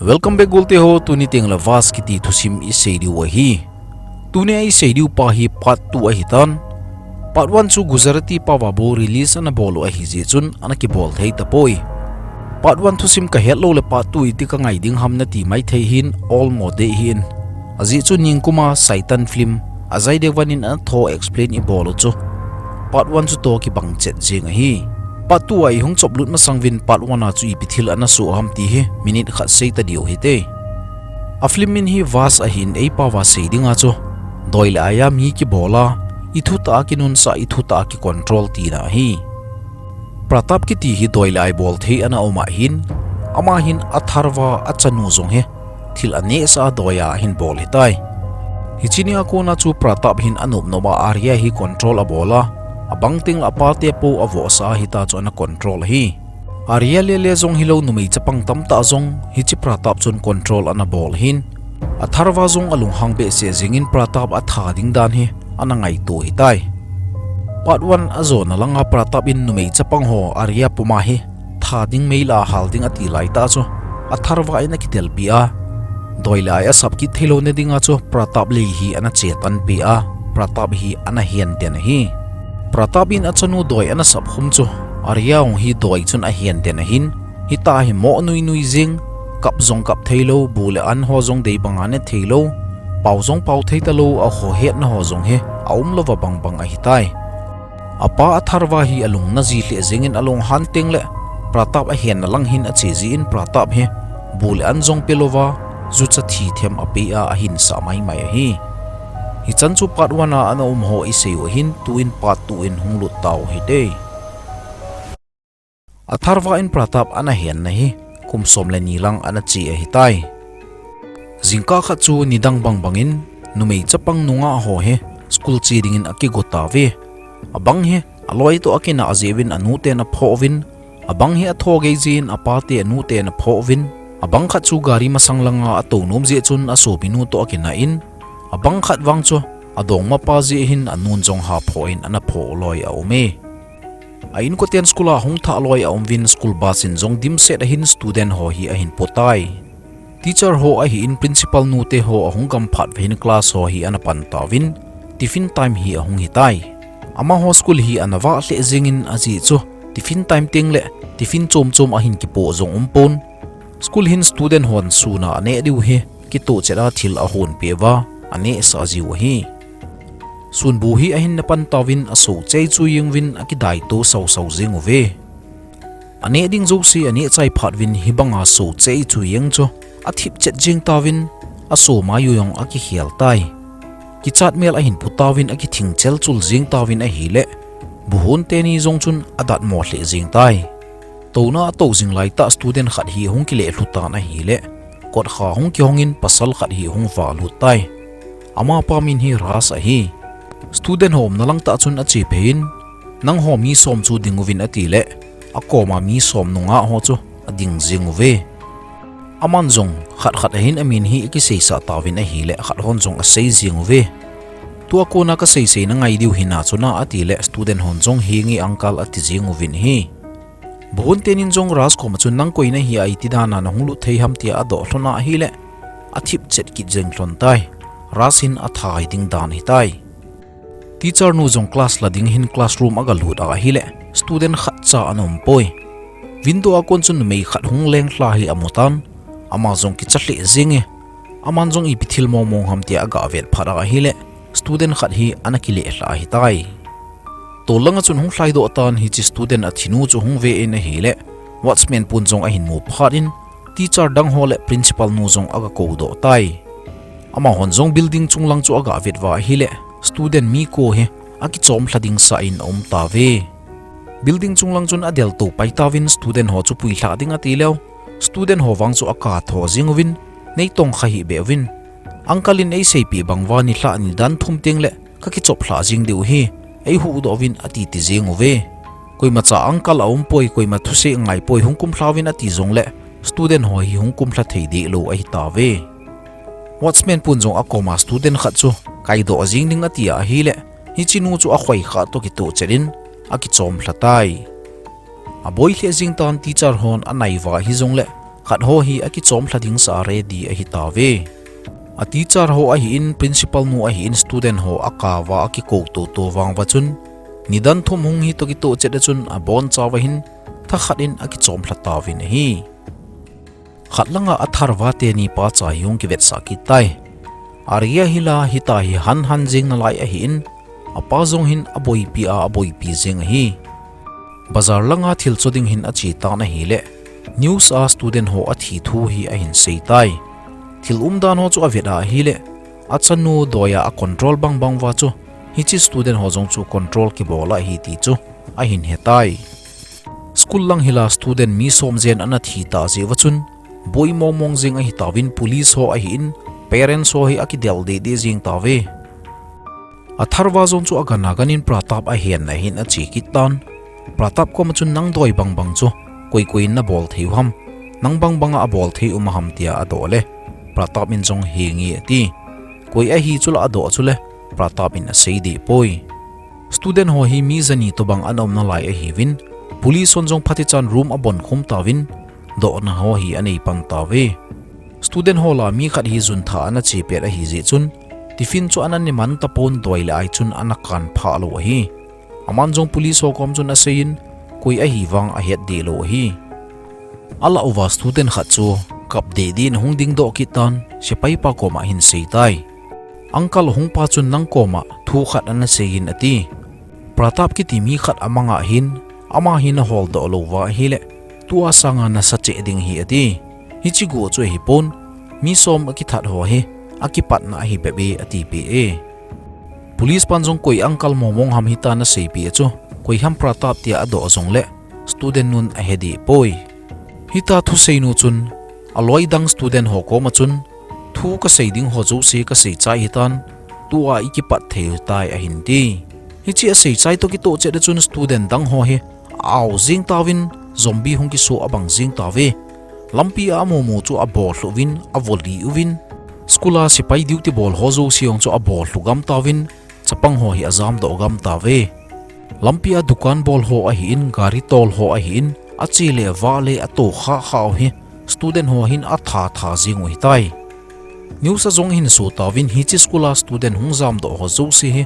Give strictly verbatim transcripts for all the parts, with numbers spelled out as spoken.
Welcome back golte ho, tuni teng le Vas kiti thusim isei diu ahi. Tuni a isei diu pa hi part two ahitan. Part one chu Gujarati pao a bou release ana bol u ahi jeh chun ana kibol thei tapoi. Part one thusim kahet lou le part two iti kangai ding ham nati maithei hin, all mo dei hin. Ajeh chu ningkum a Saitan film, Ajay Devgn in ana tho explain ibol u chu part one chu toh kibang chet jeng ahi. Part two a ihung chop lut masang uvin part one a chu ipi thil ana soh ham ti hi minute khat sei ta diu hite. A film min hi Vas ahin, eipao a sei ding a chu doi le ai a mi kibol a, ithutah a kinunsah, ithutah a kicontrol tina ahi. Pratap kiti hi doi le ai bol thei ana um ahin, ama hin Atharva achanu jong hi thil anehsah a doi a ahin bol ahitai. Hiche nia kona chu Pratap hin anop nop a Arya hi control abol a, abang teng le apa te pou avohsah a hita chu ana control ahi. Arya lele jong hilou, numei chapang tamtah jong hiche Pratap chun control ana bol ahin, Atharva jong alunghang behseh jeng in Pratap atha ding dan hi ana ngaito ahitai. Part one ajona langa Pratap in numei chapang ho Arya puma hi tha ding, mei lah a hal ding ati laitah chu Atharva in akitelpi a, doi le ai asap kit theilou na dinga chu Pratap lei hi ana chetanpi a, Pratap hi ana henden ahi. Pratap in achanu doi ana sap khum chu Arya hung hi doi chun ahenden ahin, hita hi moh nui nui jeng, kap jong kap theilou, bu le an ho jong dei banga ne theilou, pao jong pao thei talou, akhohetna ho jong hi aum louva bang bang ahitai. Apa Atharva hi alung naji lheh jeng in alunghan teng le Pratap ahenna lang hin ache jin Pratap hi bu le an jong pelouva, jucha thithem ape a ahinsah mai mai ahi. Hichan chu part one a ana um ho isei u ahin, tuin part two in hung lut tau hite. Atharva in Pratap ana henna hi kum som le ni lang ana che ahitai. Jingkah khat chu nidang bang bangin numei chapang nungah ho hi school che dingin akigo tauve. Abang hi aloi toh akinah jeh uvin anu ten aphoh uvin, abang hi atho gei jeh in apa te anu ten aphoh uvin, abang khat chu gari masang langa atou nom jeh chun asopinu toh akinah in, abang khat vang chu adongmapa jeh hin anun jong haphoh in ana phoh loi aume. A inkoten school a hung thah loi aum uvin, school bus in jong dimset ahin student ho hi ahin potai. Teacher ho ahin principal nu te ho ahung gam phat uvin class ho hi ana pan tauvin, tiffin time hi ahung hitai. Amaho school hi ana vah lheh jeng in ajeh chu tiffin time teng le tiffin chom chom ahin kipoh jong umpon. School hin student hon sun a aneh diu hi kitoh chet a thil ahonpeh uva anehsah jiu ahi. Sunbu hi ahin na pan tauvin aso chei chu jeng uvin akidaito sao sao jeng uve. Aneh ding jouse aneh chai phat uvin hibanga so chei chu jeng chu athip chet jeng tauvin aso mai u jong akikhel tai. Kichat mel ahin pu tauvin akithing chel chul jeng tauvin ahile, bu hon teni jong chun adatmo lheh jeng tai. Touna atou jing laitah student khat hi hung kileh lhu tan ahile, kotkha hung kihong in pasal khat hi hung vah lut tai. Amapa min hi Ras ahi. Student ho umna langtah chun ache phei in, nangho mi som chu ding uvin atile, akoma mi som nungah ho chu ading jeng uve. Aman jong khat khat ahin amin hi akiseisah tauvin ahile, khat hon jong asei jeng uve. Tua kona kasei sei na ngai diu hina chuna atile, student hon jong hi nge uncle ati jeng uvin ahi. Bu hon tenin jong Ras koma chun nang koi nahi a iti dan a nahung lut thei ham tia adoh lhon ahile, athip chet kit jeng lhon tai. Ras hin athai ding dan hitai. Teacher nu jong class la ding hin classroom aga lut ahile, student khatcha ana um poi. Window a kon chun numei khat hung leng lha hi amu tan, ama jong kicha lheh jeng e. Aman jong ipi thil mong mong ham tia aga vet phat ahile, student khat hi ana kileh lha ahitai. Tol langa chun hung lhai doh tan, hiche student athinu chu hung ve in ahile, watchman pun jong ahin mu phat in, teacher dang ho le principal nu jong aga kou doh tai. Amahon jong building chung lang chu aga vet uva ahile, student mi ko hi akichom lha ding sah in aum tauve. Building chung lang chun adel to pai tauvin student ho chu pui lhah ding ati leu, student ho vang chu aka tho jeng uvin, nei tong kha hih beh uvin. Uncle in eiseipeh bang uva nilhah nidan thum teng le kakichop lhah jeng diu ahi, eihuhdoh uvin ati ti jeng uve. Koimacha uncle aum poi, koima thusei angai poi, hung kumlha uvin ati jongle, student ho hi hung kumlha thei deh lou ahi tauve. Watchman pun jong akoma student khat chu kaidoh jeng ding ati ahile, hiche nu chu akhoi kha toh kitoh chet in akichom lha tai. Aboi lheh jeng tan, teacher hon anai uva hijongle, khat ho hi akichom lha ding sa ready ahi tave. A teacher ho ahin, principal nu ahin, student ho akava akikou toto vang uva chun, nidan thum hung hi toh kitoh chet a chun abon chauva hin thakhat in akichom lha tauvin ahi. Khat langa a tharva teni pa cha hi hung kivetsah kit tai. Aria hila hita hi han han jing nalai ahin, apa jong hin aboipi a aboipi jing ahi. Bazar langa thil cho ding hin ache tan ahile, news a student ho athi thu hi ahin sei tai. Thil umdan ho chu avet a ahile, achanu doiya a control bang bang uva chu, hiche student ho jong chu control kibol ahi ti chu ahin he tai. School lang hila student mi som jen ana thi ta jeh uva chun, boi mong mong jing ahi tauvin, police ho ahin, parents ho hi akidel deh deh jing tave. A tharva jong chu agan agan in Pratap ahen na hin ache kit tan. Pratap koma chun, nang doi bang bang chu koi koi in nabol thei u ham? Nang bang banga abol thei um a ham, tia adoh le, Pratap in jong, he nge, ati. Koi ahi chu la adoh chu le, Pratap in asei deh poi. Student ho hi mi jani tobang ana um nalai ahiuvin, police hon jong phatichan room abon khum tauvin, dohna ho hi anei pan tauve. Student ho lah a mi khat hi jun tha ana che pet ahi jeh chun, tiffin chu ana ne man tapon, doi le ai chun ana kan phah lou ahi. Aman jong police ho kom chun asei in, koi ahi vang ahet deh lou ahi. Alah uva student khat chu kap deh deh in ahung ding doh kit tan, sepai pa koma hin sei tai. Uncle, hung pa chun nang koma thu khat ana sei in, ati. Pratap kiti mi khat amanga hin, ama hi nahol doh lou uva ahile, tua sanga nasa cheh ding ahi, ati. Hiche guh chu ahipon, mi som akithat ho hi akipatna ahi bep e, atipeh e. Police pan jong, koi uncle mong mong ham hita naseipeh a chu, koi ham Pratap, tia adoh jong le, student nun ahe deh poi. Hita thusei nu chun, aloi dang student ho koma chun, thu kasei ding ho jouse kasei chai hitan, tua ikipat thei u tai, ahin ti. Hiche asei chai toh kitoh chet a chun student dang ho hi a-au jing tauvin, zombie hung kiso abang jing tauve. Lampi a amu mu chu abol lhu uvin, avo lih uvin, school a sepai duty bol ho jouse jong chu abol lhu gam tauvin, chapang ho hi ajam doh gam tauve. Lampi a dukan bol ho ahin, gari tol ho ahin, ache le avah le ato kha kha u hi student ho hin atha tha jing u ahitai. News a jong ahin so tauvin, hiche school a student hung jam doh ho jouse hi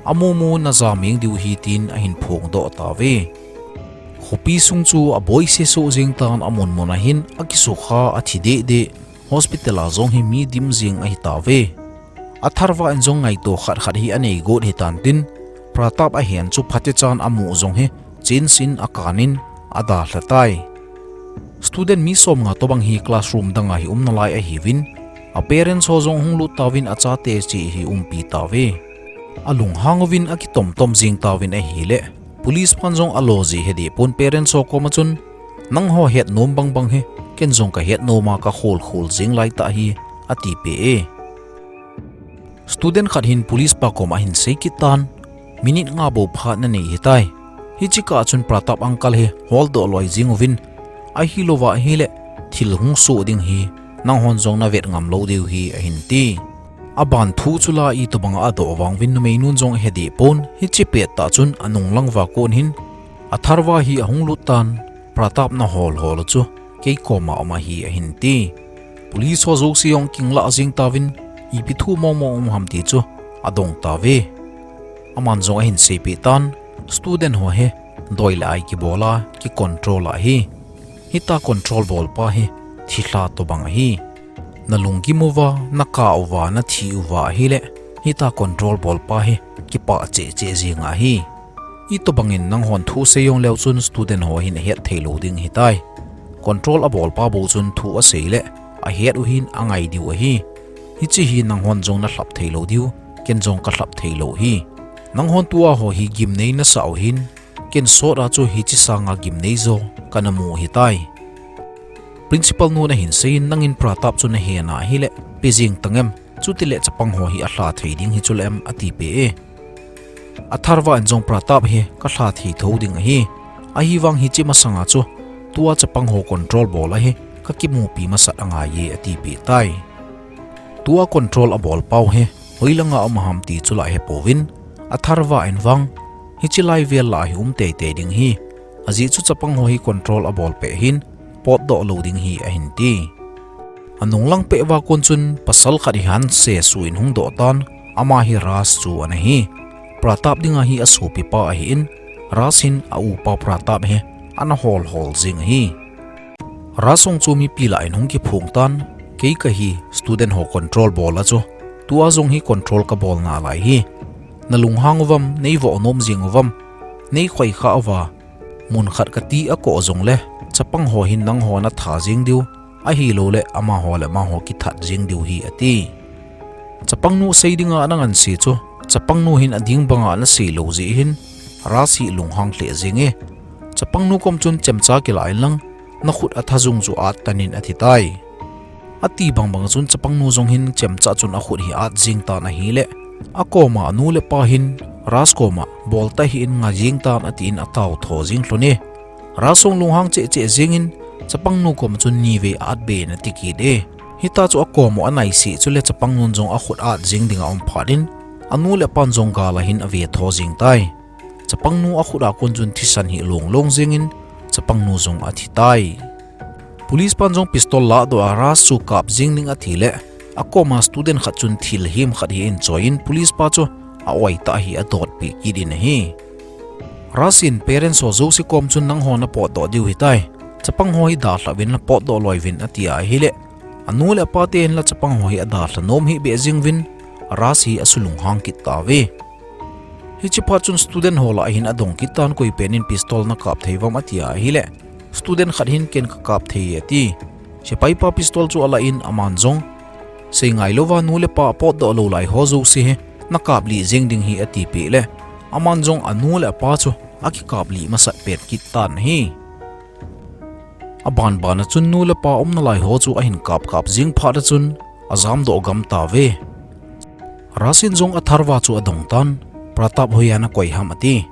amu mu in ajam jeng diu ahi, tin ahin phong doh tauve. Khopi sung chu aboi se so jeng tan, amun mun a hin akisukha, athi deh deh, hospital a jong hi mi dim jing ahi tauve. A tharva in jong ngaito khat khat hi anei got hitan tin, Pratap ahen chu phatichan amu jong hi, chen sin akan in, adalha tai. Student mi som nga tobang hi classroom danga hi um nalai ahiuvin, a parents ho jong hung lut tauvin achate chu hi umpi tauve. Alunghang uvin akitom tom jing tauvin ahile, police pan jong alo ji he deh pon, parents ho koma chun, nangho het nom bang bang hi ken jong kahet nom a kakhol khol jing lai tah ahi, atipeh e. Student khat hin police pa koma ahin sei kit tan, minute nga bou phat nanei ahitai. Hiche kah a chun Pratap uncle hi holdoh loi jing uvin, ahilouva ahile thil hung soh ding hi nanghon jong navet ngam lou diu ahi, ahin ti. Aban thu chu la itobanga adoh vang uvin numei nun jong ahe deh pon, hiche pettah chun anung lang uva kon hin a tharva hi ahung lut tan, Pratap nahol hol u chu kei koma um ahi, ahin ti. Police ho jouse jong akinglah jing tauvin, ipi thu mong mong um ham ti chu adong tauve. Aman jong ahin seipeh tan, student ho hi doi le ai kibol a, kicontrol ahi. Hita control bol pa hi thilha tobang ahi. Nalunggim uva, nakah uva, nathi uva ahile, hita control bol pa hi kipah cheh cheh jing ahi. Itobang in nanghon thu sei jong leu chun student ho hin ahet thei lou ding ahitai. Control abol pa bou chun thu asei le ahet u hin angai diu ahi. Hiche hi nanghon jong nalhap thei lou diu, ken jong kalhap thei lou ahi. Nanghon tua ho hi gimnei nasah u hin, ken sot a chu hiche sanga gimnei jo kana mu ahitai. Principal nun ahin seiyin, nangin Pratap chu nahe na ahile pe jing tang em? Chutile chapang ho hi alha thei ding hi chule em, atipeh e. A tharva in jong Pratap hi kalha thei tho ding ahi. Ahivang hiche masanga chu tua chapang ho control bol a hi kakimupi masat angai e, atipeh tai. Tua control abol pau hi hoilanga um ham ti chu la hepouvin, a tharva in vang hiche lai vel lah hi um teitei ding ahi. Ajeh chu chapang ho hi control abol peh hin, potdoh lou ding hi ahin ti. Anung lang peh uva kon chun pasal khat hi hanse suh in hung doh tan, ama hi Raj chu ana hi. Pratap dinga hi asopipa ahin, Raj hin a upa Pratap hi ana hol hol jing ahi. Raj jong chu mipi lah in hung kiphong tan, kei kahi student ho control bol a chu, tua jong hi control kabol nalai hi. Na lunghang uvam, nei voh nom jing uvam, nei khoi kha uva, mun khat kati akoh jongle, chapang ho hin nangho natha jing diu, ahilouleh amaho le amaho kithat jing diu hi ati. Chapangnu sei dinga ana ngansi chu, chapangnu hin ading banga ana sei lou jeh hin, Raj hi lunghang lheh jing e. Chapangnu kom chun chemcha kila in lang, nakhut atha jung chu at tan in ati tai. Ati bang bang chun chapangnu jong hin chemcha chun akhut hi at jing tan ahile, akoma anu le apa hin Raj koma bol tahih in nga jing tan atin atao tho jing lhon e. Raj jong lunghang cheh cheh jing in chapangnu kom chun nivei at be in ati kit e. Hita chu akom u anaise chule chapangnun jong akhut at jing dinga aum phat in anu le apan jong gal a hin ave tho jing tai. Chapangnu akhut a kon chun thisan hi long long jing in chapangnu jong athi tai. Police pan jong pistol ladoh a Raj chu kap jing ding ati le, akoma student khat chun thil him khat hi ahin choi in police pa chu a-oi tah hi adotpi kit in ahi. Raj in parents ho jouse kom chun nangho napotdoh diu hitai. Chapang ho hi dalha uvin napotdoh loi uvin ati ahile, anu le apa ten la chapang ho hi adalha nom hih beh jing uvin, Raj hi asulunghang kit tauve. Hiche phat chun student ho lah hin adong kit tan, koi pen in pistol nakap thei uvam ati ahile, student khat hin ken kakap thei e ati. Sepai pa pistol chu alah in aman jong, sei ngai louva nu le pa apotdoh lou lai ho jouse hi nakap lih jeng ding hi atipeh le, aman jong anu le apa chu akikap lih masat pet kit tan ahi. Abanban a chun nu le pa umna lai ho chu ahin kap kap jing phat a chun ajamdoh gam tauve. Raj in jong Atharva chu adong tan, Pratap hoiya nakoi ham ati.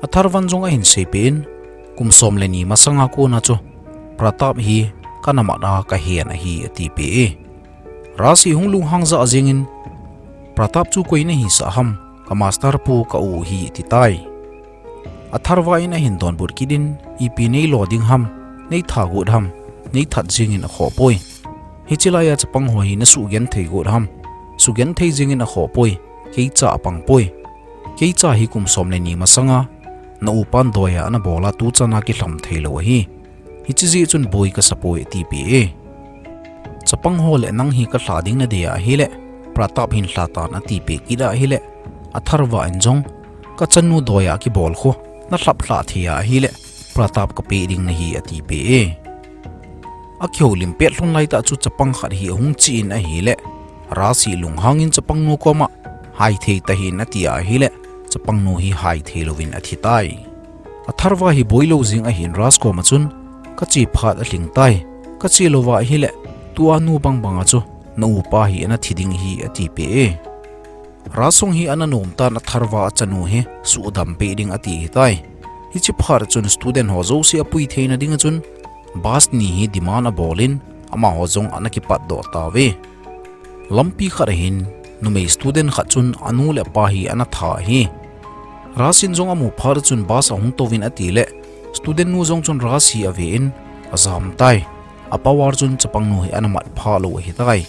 Atharvan jong ahin seipeh in, kum som le ni masanga kona chu Pratap hi kana mat a kahen ahi atipeh e. Raj hi hung lunghang jah jeng in, Pratap chu koi nahisah ham, ka master pu ka u hi ati tai. Atharva in ahin donbut kit in, ipi neilo ding ham, neitha got ham, neithat jeng in akhoh poi. Hiche laiya chapang ho hi nasugenthei got ham, sugenthei jeng in akhoh poi, keicha apang poi. Keicha hi kum som le ni masanga na upan doiya ana bol a tuchan a kilham theilou ahi. Hiche jeh chun boi kasa poi atipeh e. Chapang ho le nang hi kalha ding nadei ahile, Pratap hin lha tan atipeh kit ahile, Atharva in jong, kachanu doiya kibol khu nalhap lhah thei ahile, Pratap kapeh ding nahi atipeh e. Akihoulim pet lhon laitah chu chapang khat hi ahung che in ahile, Raj hi lunghang in chapangnu koma, haithei tahih in ati ahile, chapangnu hi haithei louvin athi tai. Atharva hi boilou jeng ahin Raj koma chun, kache phat alhing tai, kache louva ahile, tua nu bangbang a chu na upa hi anathi ding hi atipeh e. Raj jong hi ana nom tan Atharva achanu hi suhdam peh ding ati hitai. Hiche phat a chun student ho jouse apui theina dinga chun bus ni hi demand abol in amaho jong ana kipatdoh tauve. Lampi khat ahin numei student khat chun anu le apa hi ana tha ahi. Raj in jong amu phat a chun bus ahung touvin atile, student nu jong chun Raj hi ave in ajam tai. A power chun chapangnu hi ana mat phalou ahitai.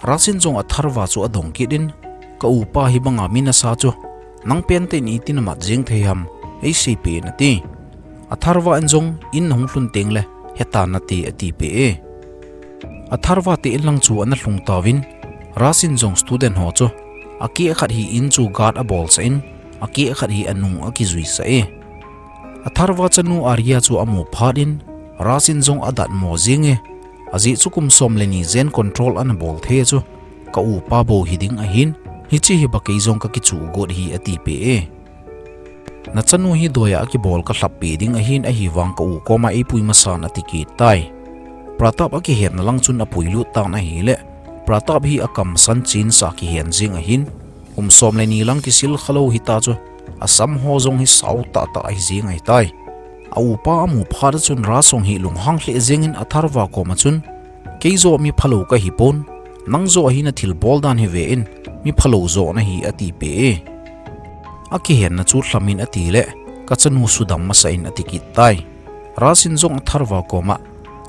Raj in jong Atharva chu adong kit in, ka upa hi banga mi nasa chu, nang pentah in iti namat jeng thei ham, eiseipeh in ati. Atharva in jong in nahung lhun tengle, hetan nate atipeh e. Atharva te in lang chu ana lhung tauvin, Raj in jong student ho chu, akeh khat hi in chu guard abolsah in, akeh khat hi anung akijuisah e. Atharva chanu Arya chu amu phat in, Raj in jong adatmo jeng e, ajeh chu kum som le ni jen control ana bol thei a chu, ka upa bou hiding ahin, hiche hi bakei jong kakichuh got hi atipeh e. Nachanu hi doiya akibol kalhappeh ding ahin, ahivang ka u koma eipui masan ati kit tai. Pratap akihenna lang chun apuilut tan ahile, Pratap hi akam san chensah kihen jeng ahin, kum som le ni lang kisil khalou hita chu, asam ho jong hi sao tahtah ahi jeng ahitai. A upa amu phat a chun Raj jong hi lunghang lheh jeng in Atharva koma chun, kei joh mi phalou kahipon, nang joh hi nathilbol dan hi ve in, mi phalou joh nahi atipeh e. Akihenna chu lham in atile, kachanu sudam masa in ati kit tai. Raj in jong Atharva koma,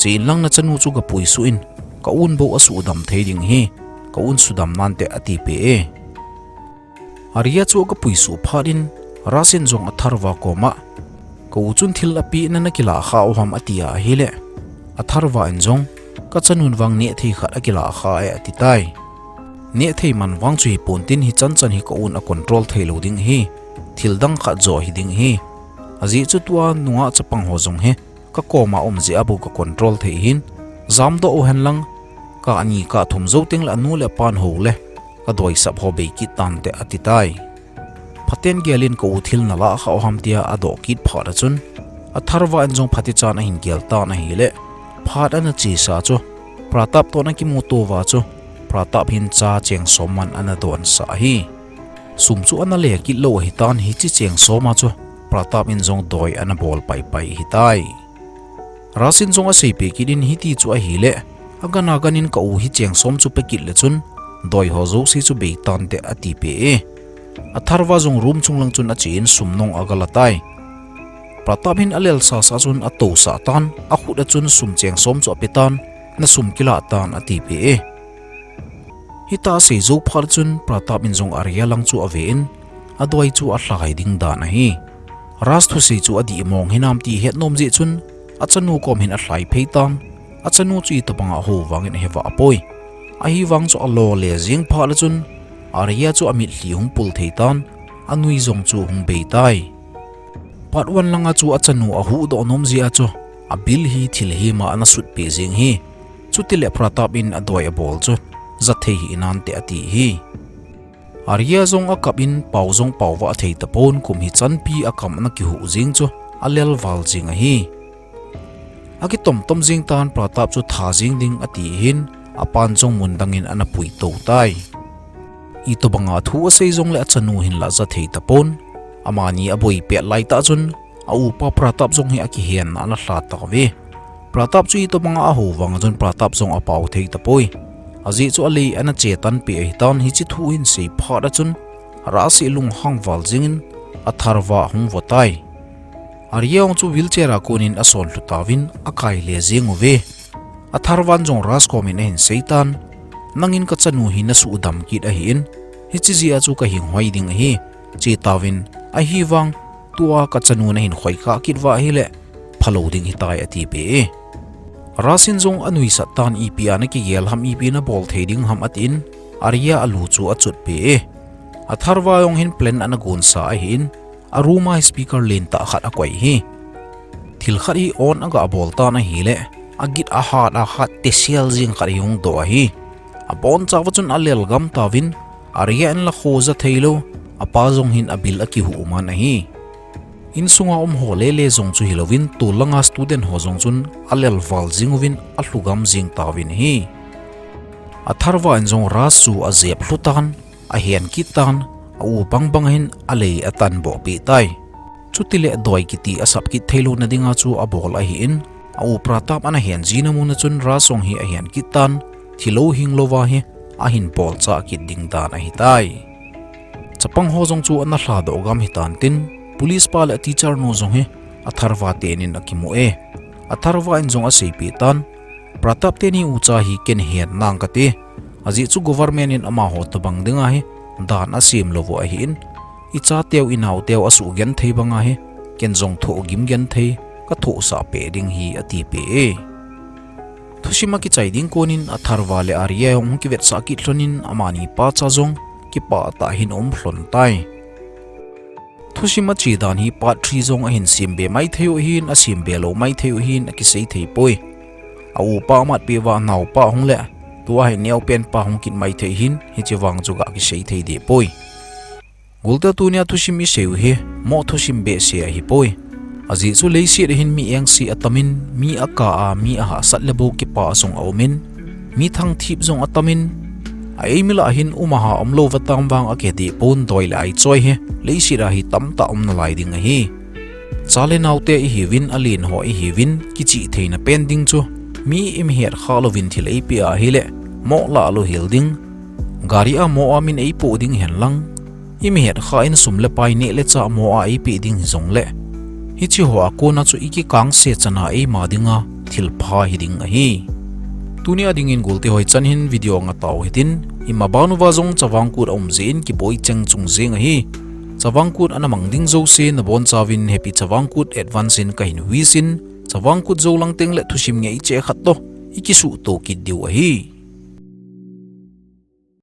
Chein lang, na chanu chu ga puisuh in, ka un bou asuhdam thei ding ahi, ka un sudam nante, ati peh e. Aria chu aga puisuh phat in, Ras in jong Atharva koma, ka u chun thil apeh na na kilah kha u ham, ati a ahile, Atharva in jong, ka chanun vang neh thei khat akilah kha e, ati tai. Neh thei man vang chu hipon tin, hichan chan hi ka un a control thei lou ding ahi, thil dang khat joh hi ding ahi. Ajeh chu tua nungah chapang ho jong hi ka koma um jeh a bou ka control thei ahin, jamdoh u hen lang, kah ni kah thum jou teng le anu le apan hou le, ka doisap ho bei kit tante, ati tai. Phaten gel in, ka u thil na lah kha u ham, tia adoh kit phat a chun, Atharva in jong phatichan ahin gel tan ahile, phat ana chesa chu, Pratap toh ana kimuto uva chu, Pratap hin cha cheng som man ana donsah ahi. Sum chu ana le kit lou ahitan, hiche cheng som a chu Pratap in jong doi ana bol paipai ahitai. Ras in jong aseipeh kit in, hiti chu ahile, agan agan in, ka u hi cheng som chu pe kit le chun, doi ho jouse chu bei tante, ati peh e. Atharva jong room chung lang chun ache in sum nung aga la tai. Pratap hin alel sasa chun atousah tan, akhut a chun sum cheng som chu ape tan, na sum kilah tan, ati peh e. Hitia asei jou phat chun Pratap in jong Aria lang chu ave in, adoi chu alhai ding dan ahi. Ras thusei chu adih mong hinam ti hetnom jeh chun, achanu kom hin alhai phei tan, achanu chu itobang a ahou vangin ahe vah poi. Ahivang chu alo le jeng phat le chun, Aria chu amitlhi hung pul thei tan, anui jong chu hung bei tai. Part one langa chu achanu ahuhdoh nom jeh a chu, abil hi thil hima ana sutpeh jeng ahi. Chutile Pratap in adoi abol chu, ja thei hih nante, ati ahi. Aria jong akap in, pao jong pao vah thei tapon, kum hichanpi akam ana kihuh jeng chu, alel val jeng ahi. Akitom tom jeng tan, Pratap chu tha jeng ding ati hin, apan jong mun dangin ana puitou tai. Itobanga thu asei jongle achanu hin la ja thei tapon, amani aboi pet laitah chun, aupa Pratap jong hi akihenna ana lha tauve. Pratap chu itobanga ahou vang a chun Pratap jong apao thei tapoi. Ajeh chu alei ana che tan peh ahitan, hiche thu hin sei phat a chun, Ras hi lunghang val jengin, Atharva ahung vo tai. Aria jong chu wheelchair a konin ason lhu tauvin, akai le jeng uve. Atharva in jong Ras komin ahin sei tan, nangin ka chanu hi nasuhdam kit ahin, hiche jeh a chu kahinghoi ding ahi, che tauvin, ahivang, tua ka chanu nahin khoikhah kit uva ahile, phalou ding ahitai, ati peh e. Ras in jong anuisat tan, ipi a nakigel ham, ipi nabol thei ding ham, atin, Aria alu chu achot peh e. Atharva jong hin plan ana gonsa ahin, a room a speaker lentah khat akoi ahi. Thil khat hi on aga bol tan ahile, agit ahat ahat tesel jeng khat hi hung doh ahi. Abonchauva chun alel gam tauvin, Aria in la kho ja thei lou, apa jong hin abil akihuh man ahi. Insunga um ho lele jong chu hilouvin, tol langa student ho jong chun alel val jeng uvin, alhu gam jeng tauvin ahi. Atharva in jong Ras chu ajep lhu tan, ahen kit tan, a u bangbang hin alei atan boh peh tai. Chutile doi kiti asap kit thei louna dinga chu abol ahin, a u Pratap ana hen jina muna chun Ras jong hi ahen kit tan, thilou hing louva hi ahin bolchah kit ding dan ahitai. Chapang ho jong chu ana lhadoh gam hitan tin, police pa le teacher nu jong hi Atharva tenin akimu e. Atharva in jong aseipeh tan, Pratap teni ucha hi ken hen nang kati, ajeh chu government in amaho tobang dinga hi dan asem lou u ahin, ichateu inaoteu asuh genthei banga hi ken jong thohgim genthei kathohsah peh ding ahi, ati peh e. Thusim akichai ding konin Atharva le Arya jong hung kivetsah kit lhonin amani pacha jong kipah tah hin aum lhon tai. Thusim ache dan hi part three jong ahin sem be maithei u ahin, asem be lou maithei u ahin, akisei thei poi. A upa amatpeh uva anaopa hung le, tua hi neopenpa hung kit maithei ahin, hiche vang chu ga kisei thei deh poi. Golte, tunia thusim isei u hi moh thusim behseh ahipoi. Ajeh chu leiset a hin mi engse atamin, mi akah a, mi ahahsat le bou kipah jong aumin, mi thangthip jong atamin, a eimi lah hin um aha umlou vatam vang akideh pon, doi le aichoi hi leiset a hi tamtah um nalai ding ahi. Cha le naote ihiuvin, alen ho ihiuvin, kichihtheina pen ding chu mi imihet khah louvin thil eipeh ahile, moh lah lou hel ding. Gari a moh a min eipoh ding hen lang, imihet khah in sum le pai neh le chah moh a eipeh ding hijongle, hiche ho a kona chu ikikangse chana eima dinga thilpha hiding ahi. Tunia dingin golte hoi chan hin video anga tao hitin, ima banuva jong Chavang Kut aum jeh in kiboi cheng chung jeng ahi. Chavang Kut ana mang ding jouse nabonchauvin Happy Chavang Kut advance in kahin wish in, Chavang Kut jou lang tengle thusim ngei cheh khat toh ikisuhto kit diu ahi.